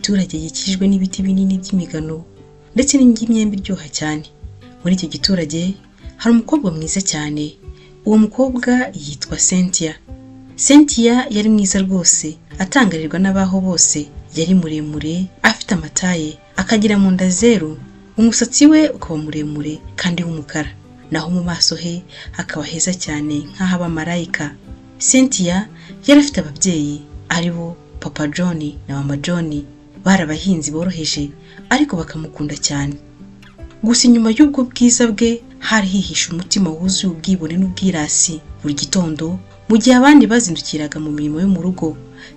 Igiturage gikikijwe n'ibiti binini by'imigano ndetse n'iby'imyembe iryoha cyane. Muri icyo giturage hari umukobwa mwiza cyane. Uwo mukobwa yitwa Cynthia. Cynthia yari mwiza rwose, atangarirwa n'abaho bose. Yari muremure, afite amataye, akagira mu nda zeru, umusatsi we ukaba muremure kandi w'umukara, naho mu maso he hakaba heza cyane nk'ah'abamarayika. Cynthia yari afite ababyeyi ari bo Papa John na Mama John. Bari abahinzi boroheje, ariko bakamukunda cyane. Gusa inyuma y'ubwo bwiza bwe hari hihishe umutima wuzuye ubwibone n'ubwirasi. Buri gitondo, mu gihe abandi bazindukiraga mu mirimo yo mu rugo,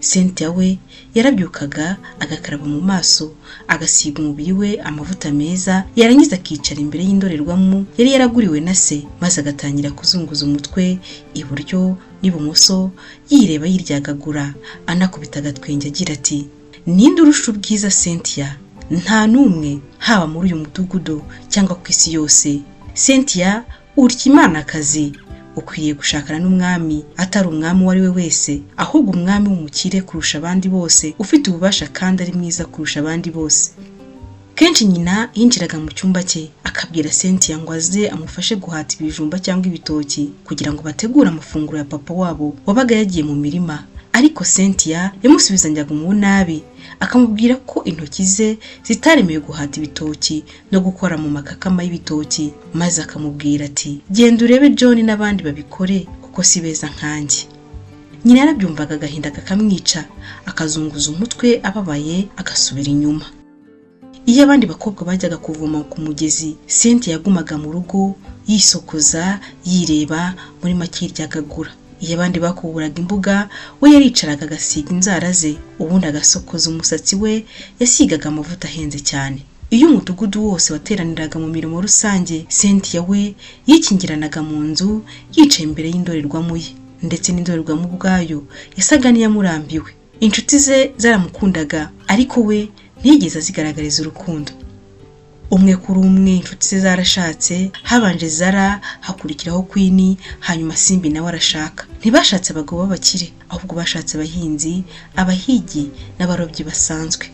Cynthia we yarabyukaga, agakaraba mu maso, agasiga umubiri we amavuta meza, yarangiza akicara imbere y'indorerwamo yari yaraguriwe na se, maze agatangira kuzunguza umutwe iburyo n'ibumoso, yireba, yiryagagura, anakubita agatwenge agira ati: "Ninde urusha ubwiza Cynthia? Nta n'umwe, haba muri uyu mudugudu cyangwa ku isi yose. Cynthia, urya imanakazi, ukwiriye gushakana n'umwami, atari umwami uwo ari we wese, ahubwo umwami w'umukire kurusha abandi bose, ufite ububasha kandi ari mwiza kurusha abandi bose." Kenshi nyina yinjiraga mu cyumba cye, akabwira Cynthia ngo aze amufashe guhata ibijumba cyangwa ibitoki kugira ngo bategure amafunguro ya papa wabo wabaga yagiye mu mirima. Ariko Cynthia yamusubizanyaga umunabi, akamubwira ko intoki ze zitaremewe guhata ibitoki no gukora mu makakama y'ibitoki, maze akamubwira ati: "Genda urebe John n'abandi babikore, kuko si beza nkanjye." Nyina yarabyumvaga, agahinda kakamwica, akazunguza umutwe ababaye, agasubira inyuma. Iyo abandi bakobwa bajyaga kuvoma ku mugezi, Cynthia yagumaga mu rugo yisokoza, yireba, muri make yiryagagura. Iyo abandi bakuburaga imbuga, we yaricaraga agasiga inzara ze, ubundi agasokoza umusatsi we yasigaga amavuta ahenze cyane. Iyo umudugudu wose wateraniraga mu mirimo rusange, Cynthia we yikingiranaga mu nzu, yicaye imbere y'indorerwamo ye, ndetse n'indorerwamo ubwayo yasaga n'iyamurambiwe. Inshuti ze zaramukundaga, ariko we ntiyigeze azigaragariza urukundo. Umwe kuri umwe inshuti ze zarashatse. Habanje Zara, hakurikiraho Queen, hanyuma Simbi nawe arashaka. Ntibashatse abagabo b'abakire, ahubwo bashatse abahinzi, abahigi n'abarobyi basanzwe.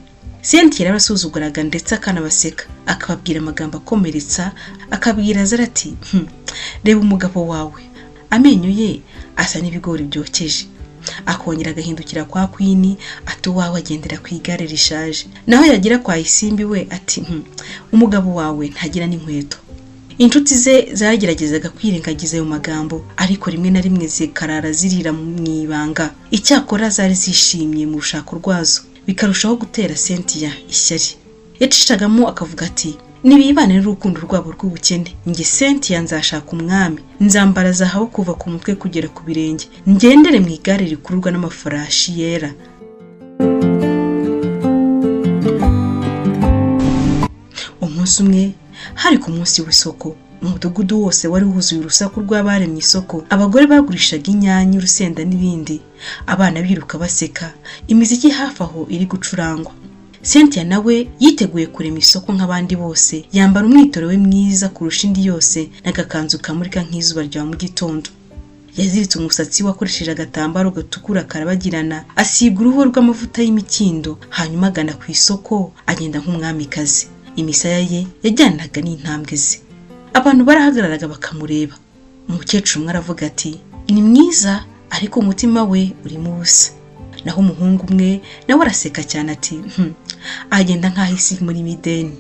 Cynthia yarabasuzuguraga ndetse akanabaseka, akababwira amagambo akomeretsa, akabwira Zara ati: Reba umugabo wawe, amenyo ye asa n'ibigori byokeje." Akongera agahindukira kwa Queen ati: "Uwawe agendera ku igare rishaje." Naho yagera kwa Isimbi we ati: Umugabo wawe ntagira n'inkweto." Inshuti ze zageragezaga kwirengagiza ayo magambo, ariko rimwe na rimwe zikarara zirira mu ibanga. Icyakora zari zishimye mu rushako rwazo, bikarushaho gutera Cynthia ishyari. Yacishagamo akavuga ati: "Nibibane n'urukundo rwabo rw'ubukene, njye Cynthia nzashaka umwami, nzambara zahabu kuva ku mutwe kugera ku birenge, ngendere mu igare rikururwa n'amafarashi yera." Umunsi umwe, hari ku munsi w'isoko. Umudugudu wose wari wuzuye urusaku rw'abaremye isoko: abagore bagurishaga inyanya, urusenda n'ibindi, abana biruka baseka, imiziki hafi aho iri gucurangwa. Cynthia nawe yiteguye kurema isoko nk'abandi bose, yambara umwitero we mwiza kurusha indi yose n'agakanzu kamurika nk'izuba rya mu gitondo. Yaziritse umusatsi we akoresheje agatambaro gatukura karabagirana, asiga uruhu rw'amavuta y'imikindo, hanyuma agana ku isoko agenda nk'umwamikazi. Imisaya ye yajyanaga n'intambwe ze. Abantu barahagararaga bakamureba. Umukecuru umwe aravuga ati: "Ni mwiza, ariko umutima we urimo ubusa." Naho umuhungu umwe nawe araseka cyane ati: Agenda nk'aho isi muri mideni."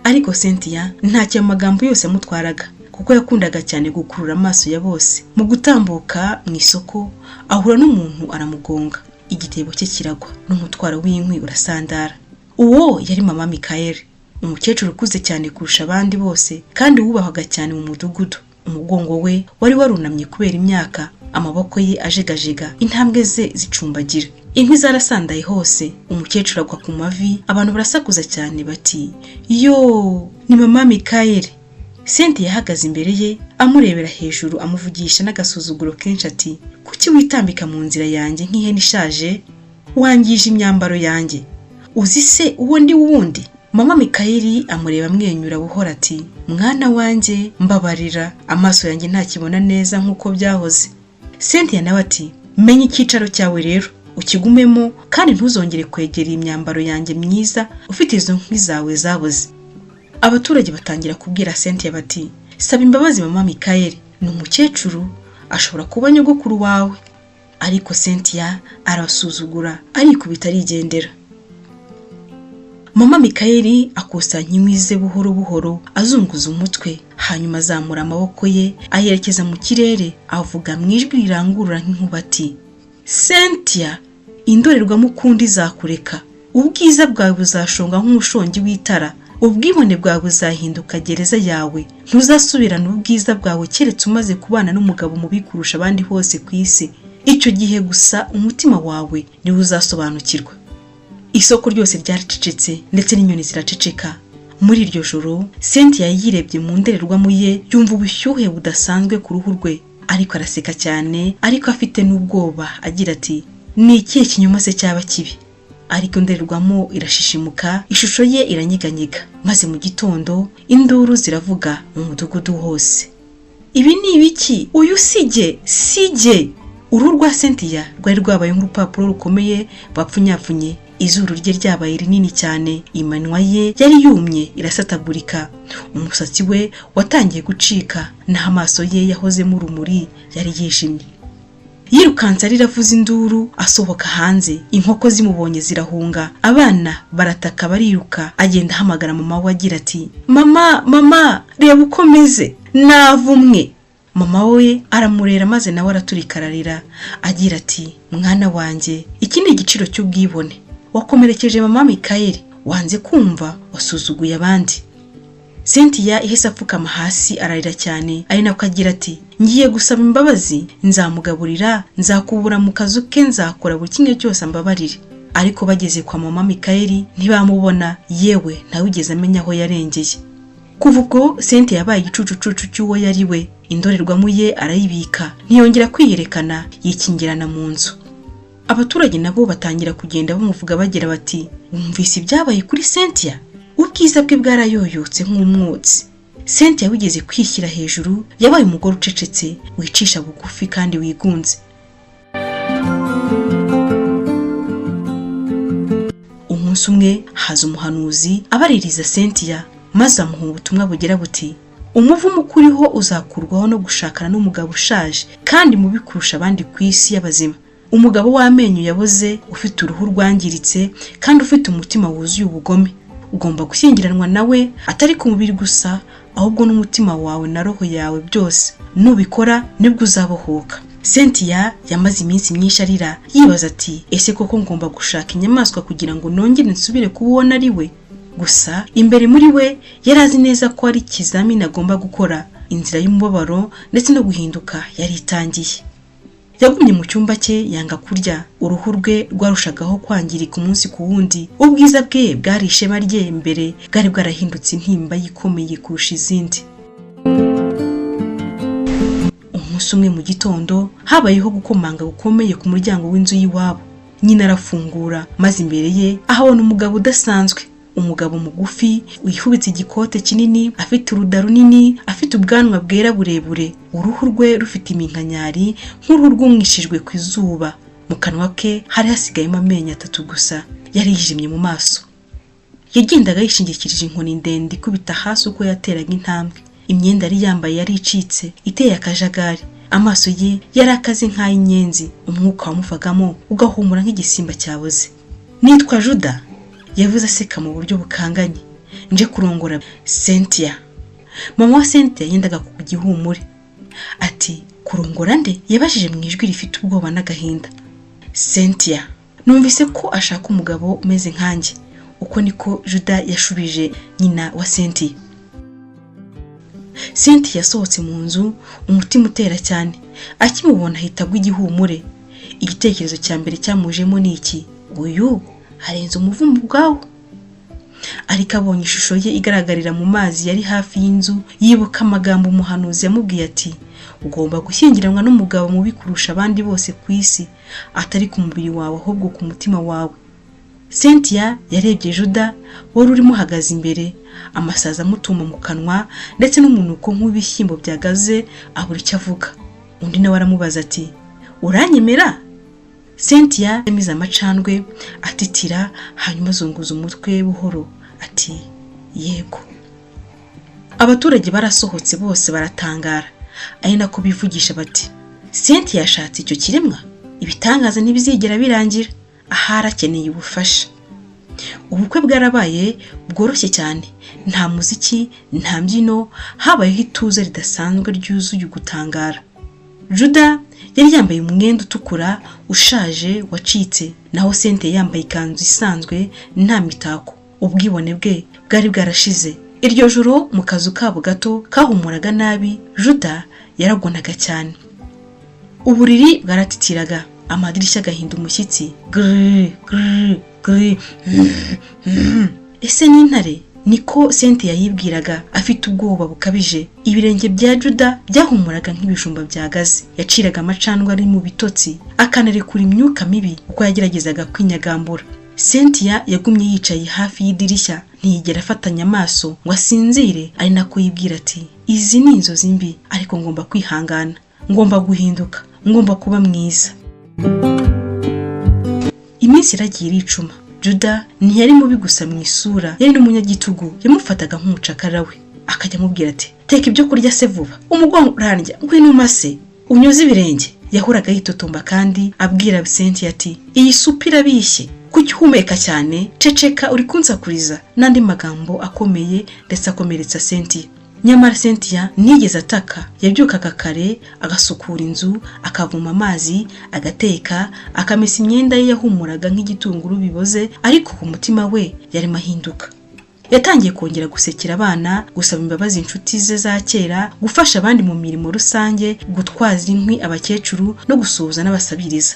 Ariko Cynthia ntacyo ayo magambo yose yamutwaraga, kuko yakundaga cyane gukurura amaso ya bose. Mu gutambuka mu isoko, ahura n'umuntu aramugonga, igitebo cye kiragwa n'umutwaro w'inkwi urasandara. Uwo yari Mama Michael, umukecuru ukuze cyane kurusha abandi bose kandi wubahwaga cyane mu mudugudu. Umugongo we wari warunamye kubera imyaka, amaboko ye ajegajega, intambwe ze zicumbagira. Inkwi zarasandaye hose, umukecuru agwa ku mavi. Abantu barasakuza cyane bati: "Yo, ni Mama Michael!" Cynthia yahagaze imbere ye, amurebera hejuru, amuvugisha n'agasuzuguro kenshi ati: "Kuki witambika mu nzira yanjye nk'ihene ishaje? Wangije imyambaro yanjye. Uzi se uwo ndi wundi?" Mama Mikayeli amureba amwenyura buhoro ati: "Mwana wanjye, mbabarira, amaso yanjye ntakibona neza nk'uko byahoze." Cynthia nawe ati: "Menya icyicaro cyawe rero." Ukigumemo kandi ntuzongere kwegera imyambaro yanjye myiza ufite izo nkwi zawe zaboze. Abaturage batangira kubwira Cynthia bati: "Saba imbabazi mama Michael, ni umukecuru, ashobora kuba nyogokuru wawe." Ariko Cynthia arasuzugura, arikubita arigendera. Mama Michael akusanya inkwi ze buhoro buhoro, azunguza umutwe, hanyuma azamura amaboko ye ayerekeza mu kirere, avuga mu ijwi rirangurura nk'inkuba ati: "Cynthia, indorerwamo ukundi izakureka, ubwiza bwawe buzashonga nk'umushongi w'itara, ubwibone bwawe buzahinduka gereza yawe, ntuzasubirana ubwiza bwawe keretse umaze kubana n'umugabo mubi kurusha abandi hose ku isi. Icyo gihe gusa umutima wawe niwo uzasobanukirwa." Isoko ryose ryaracecetse, ndetse n'inyoni ziraceceka. Muri iryo joro Cynthia yirebye mu ndorerwamo ye, yumva ubushyuhe budasanzwe ku ruhu rwe, ariko araseka cyane, ariko afite n'ubwoba, agira ati: "Ni ikihe kinyoma se cyaba kibi?" Ariko indorerwamo irashishimuka, ishusho ye iranyeganyega, maze mu gitondo induru ziravuga mu mudugudu hose: "Ibi ni ibiki? Uyu si jye!" Uruhu rwa Cynthia rwari rwabaye nk'urupapuro rukomeye bapfunyapfunye, izuru rye ryabaye rinini cyane, iminwa ye yari yumye irasatagurika, umusatsi we watangiye gucika, naho amaso ye yahozemo urumuri yari yijimye. Yirukanse arira, avuza induru, asohoka hanze. Inkoko zimubonye zirahunga, abana barataka bariruka. Agenda ahamagara mama we agira ati: "Mama, mama, reba uko meze, navumwe!" Mama we aramurera, maze nawe araturika ararira, agira ati: "Mwana wanjye, iki ni igiciro cy'ubwibone. Wakomerekeje mama Michael, wanze kumva, wasuzuguye abandi." Cynthia ihise apfukama hasi ararira cyane, ari nako agira ati: "Ngiye gusaba imbabazi, nzamugaburira, nzakubura mu kazu ke, nzakora buri kimwe cyose ambabarire." Ariko bageze kwa mama Michael ntibamubona, yewe ntawigeze amenya aho yarengeye. Kuva ubwo Cynthia yabaye igicucucucu cy'uwo yari we. Indorerwamo ye arayibika, ntiyongera kwiyerekana, yikingirana mu nzu. Abaturage nabo batangira kugenda bamuvuga bagira bati: "Wumvise ibyabaye kuri Cynthia? Ubwiza bwe bwarayoyotse nk'umwotsi." Cynthia wigeze kwishyira hejuru yabaye umugore ucecetse, wicisha bugufi kandi wigunze. Umunsi umwe haza umuhanuzi abaririza Cynthia, maze amuha ubutumwa bugira buti: "Umuvumo ukuriho uzakurwaho no gushakana n'umugabo ushaje kandi mubi kurusha abandi ku isi y'abazima, umugabo w'amenyo yaboze, ufite uruhu rwangiritse kandi ufite umutima wuzuye ubugome. Ugomba gushyingiranwa nawe atari ku mubiri gusa, ahubwo n'umutima wawe na roho yawe byose. Nubikora nibwo uzabohoka." Cynthia yamaze iminsi myinshi arira, yibaza ati: "Ese koko ngomba gushaka inyamaswa kugira ngo nongere nsubire kuba uwo nari we?" Gusa imbere muri we yari azi neza ko ari ikizamini agomba gukora. Inzira y'umubabaro ndetse no guhinduka yari itangiye. Yagumye mu cyumba cye, yanga kurya. Uruhu rwe rwarushagaho kwangirika umunsi ku wundi. Ubwiza bwe bwari ishema rye mbere bwari bwarahindutse intimba ikomeye kurusha izindi. Umunsi umwe mu gitondo habayeho gukomanga gukomeye ku muryango w'inzu y'iwabo. Nyina arafungura, maze imbere ye ahabona umugabo udasanzwe, umugabo mugufi wifubitse igikote kinini, afite uruda runini, afite ubwanwa bwera burebure, uruhu rwe rufite iminkanyari nk'uruhu rwumwishijwe ku izuba. Mu kanwa ke hari hasigayemo amenyo atatu gusa, yari yijimye mu maso. Yagendaga yishingikirije inkoni ndende ikubita hasi uko yateraga intambwe. Imyenda yari yambaye yari icitse, iteye akajagari. Amaso ye yari akaze nk'ay'inyenzi, umwuka wamuvagamo ugahumura nk'igisimba cyaboze. "Nitwa Juda," yavuze aseka mu buryo bukanganye, "nje kurongora Cynthia." Mama wa Cynthia yendaga kugwa igihumure. Ati: "Kurongora nde?" yabajije mu ijwi rifite ubwoba n'agahinda. "Cynthia, numvise ko ashaka umugabo umeze nkanjye." Uko niko Juda yashubije nyina wa Cynthia. Cynthia yasohotse mu nzu umutima utera cyane. Akimubona ahita agwa igihumure. Igitekerezo cya mbere cyamujemo ni iki: uyu harenze umuvumo ubwawo. Ariko abonye ishusho ye igaragarira mu mazi yari hafi y'inzu, yibuka amagambo umuhanuzi yamubwiye ati: "Ugomba gushyingiranwa n'umugabo mubi kurusha abandi bose ku isi, atari ku mubiri wawe ahubwo ku mutima wawe." Cynthia yarebye Juda wari urimo uhagaze imbere, amasazi amutuma mu kanwa ndetse n'umunuko nk'uw'ibishyimbo byagaze, abura icyo avuga. Undi nawe aramubaza ati: "Uranyemera?" Cynthia yamize amacandwe atitira, hanyuma azunguza umutwe buhoro ati: "Yego." Abaturage barasohotse bose baratangara, ari nako bivugisha bati: "Cynthia yashatse icyo kiremwa, ibitangaza ntibizigera birangira, ahari akeneye ubufasha." Ubukwe bwarabaye bworoshye cyane, nta muziki, nta mbyino, habayeho ituze ridasanzwe ryuzuye ugutangara. Juda yari yambaye umwenda utukura ushaje wacitse, naho Cynthia yambaye ikanzu isanzwe nta mitako. Ubwibone bwe bwari bwarashize. Iryo joro, mu kazu kabo gato kahumuraga nabi, Juda yaragonaga cyane. Uburiri bwaratitiraga, amadirishya agahinda umushyitsi. Grrr, grrr, grrr. Ese ni intare? Niko Cynthia yibwiraga afite ubwoba bukabije. Ibirenge bya Juda byahumuraga nk'ibijumba byagaze. Yaciraga amacandwe ari mu bitotsi, akanarekura imyuka mibi uko yageragezaga kwinyagambura. Cynthia yagumye yicaye hafi y'idirishya, ntiyigera afatanya amaso ngo asinzire, ari nako yibwira ati: "Izi ni inzozi mbi, ariko ngomba kwihangana, ngomba guhinduka, ngomba kuba mwiza." Iminsi iragiye iricuma. Juda ntiyari mubi gusa mu isura, yari n'umunyagitugu. Yamufataga nk'umucakara we, akajya amubwira ati: "Teka ibyo kurya se vuba, umugongo urandya, ngwino umase, unyoze ibirenge." Yahoraga yitotomba kandi abwira Cynthia ati: "Iyi supu irabishye, kuki uhumeka cyane? Ceceka, uri kunsakuriza," n'andi magambo akomeye ndetse akomeretsa Cynthia. Nyamara Cynthia ntiyigeze ataka. Yabyukaga kare, agasukura inzu, akavoma amazi, agateka, akamesa imyenda ye yahumuraga nk'igitunguru biboze, ariko ku mutima we yarimo ahinduka. Yatangiye kongera gusekera abana, gusaba imbabazi inshuti ze za kera, gufasha abandi mu mirimo rusange, gutwaza inkwi abakecuru no gusuhuza n'abasabiriza.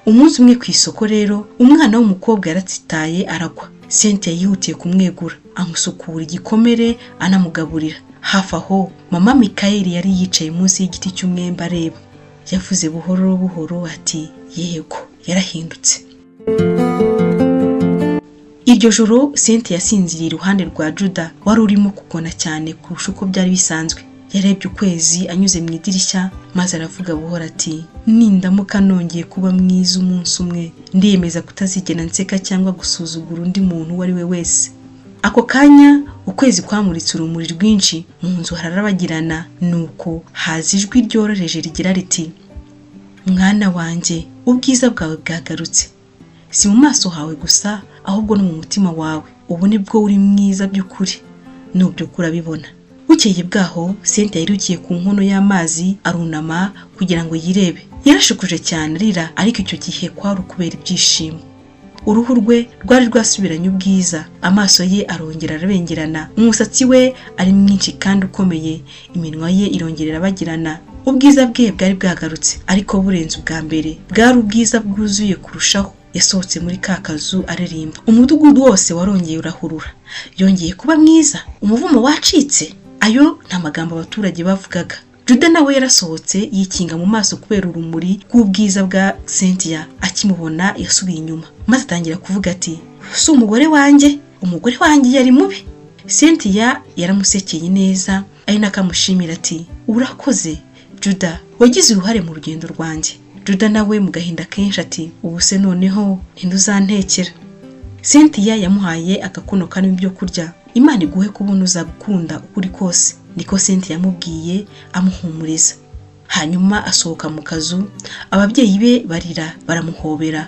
Umunsi umwe ku isoko rero, umwana w'umukobwa yaratsitaye aragwa. Cynthia yihutiye kumwegura, amusukura igikomere, anamugaburira. Hafi aho, mama Mikayeli yari yicaye munsi y'igiti cy'umwembe areba. Yavuze buhoro buhoro ati: "Yego, yarahindutse." Iryo joro Cynthia yasinziriye iruhande rwa Juda wari urimo kugona cyane kurusha uko byari bisanzwe. Yarebye ukwezi anyuze mu idirishya, maze aravuga buhoro ati: "Nindamuka nongeye kuba mwiza umunsi umwe, ndiyemeza kutazigera nseka cyangwa gusuzugura undi muntu uwo ari we wese." Ako kanya ukwezi kwamuritse urumuri rwinshi mu nzu, hararabagirana. Nuko haza ijwi ryoroheje rigira riti: "Mwana wanjye, ubwiza bwawe bwagarutse, si mu maso hawe gusa, ahubwo no mu mutima wawe. Ubu nibwo uri mwiza by'ukuri, nubyuka urabibona." Bukeye bwaho, Cynthia yirukiye ku nkono y'amazi, arunama kugira ngo yirebe. Yarashukuje cyane arira, ariko icyo gihe kwari ukubera ibyishimo. Uruhu rwe rwari rwasubiranye ubwiza, amaso ye arongera arabengerana, umusatsi we ari mwinshi kandi ukomeye, iminwa ye irongera irabagirana. Ubwiza bwe bwari bwagarutse, ariko burenze ubwa mbere, bwari ubwiza bwuzuye kurushaho. Yasohotse muri ka kazu aririmba. Umudugudu wose warongeye urahurura. "Yongeye kuba mwiza, umuvumo wacitse." Ayo ni amagambo abaturage bavugaga. Juda nawe yarasohotse, yikinga mu maso kubera urumuri rw'ubwiza bwa Cynthia. Akimubona yasubiye inyuma, maze atangira kuvuga ati: "Si umugore wanjye, umugore wanjye yari mubi." Cynthia yaramusekeye neza, ari nako amushimira ati: "Urakoze Juda, wagize uruhare mu rugendo rwanjye." Juda nawe mu gahinda kenshi ati: "Ubu se noneho ntuzantekera?" Cynthia yamuhaye agakono karimo ibyo kurya. "Imana iguhe kubona uzagukunda uko uri kose," niko Cynthia yamubwiye amuhumuriza. Hanyuma asohoka mu kazu, ababyeyi be barira baramuhobera.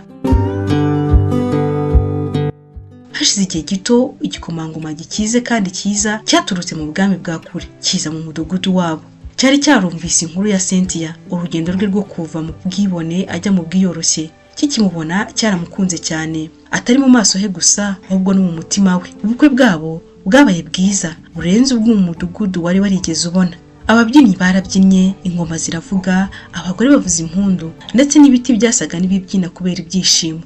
Hashize igihe gito, igikomangoma gikize kandi cyiza cyaturutse mu bwami bwa kure kiza mu mudugudu wabo. Cyari cyarumvise inkuru ya Cynthia, urugendo rwe rwo kuva mu bwibone ajya mu bwiyoroshye. Kikimubona cyaramukunze cyane, atari mu maso he gusa, ahubwo no mu mutima we. Ubukwe bwabo bwabaye bwiza burenze ubwo mu mudugudu wari warigeze ubona. Ababyinnyi barabyinnye, ingoma ziravuga, abagore bavuza impundu, ndetse n'ibiti byasaga n'ibibyina kubera ibyishimo.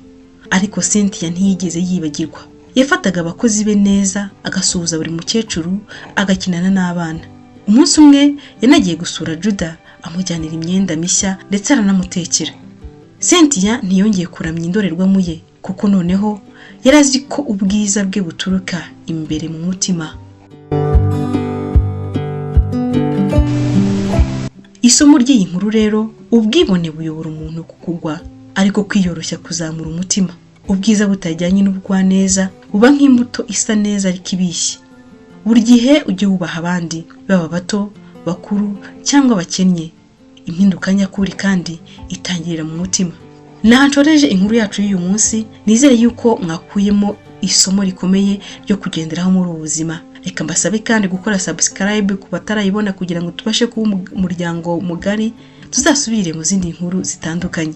Ariko Cynthia ntiyigeze yibagirwa. Yafataga abakozi be neza, agasuhuza buri mukecuru, agakinana n'abana. Umunsi umwe yanagiye gusura Juda, amujyanira imyenda mishya ndetse aranamutekera. Cynthia ntiyongeye kuramya indorerwamo ye, kuko noneho yari azi ko ubwiza bwe buturuka imbere mu mutima. Isomo ry'iyi nkuru rero: ubwibone buyobora umuntu ku kugwa. Ariko kwiyoroshya kuzamura umutima. Ubwiza butajyanye n'ubugwaneza buba nk'imbuto isa neza ariko ibishye. Buri gihe ujye wubaha abandi, baba bato, bakuru cyangwa abakennye. Impinduka nyakuri kandi itangirira mu mutima. Naha nshoreje inkuru yacu y'uyu munsi. Nizere yuko mwakuyemo isomo rikomeye ryo kugenderaho muri ubu buzima. Reka mbasabe kandi gukora subscribe ku batarayibona, kugira ngo tubashe kuba umuryango mugari, tuzasubire mu zindi nkuru zitandukanye.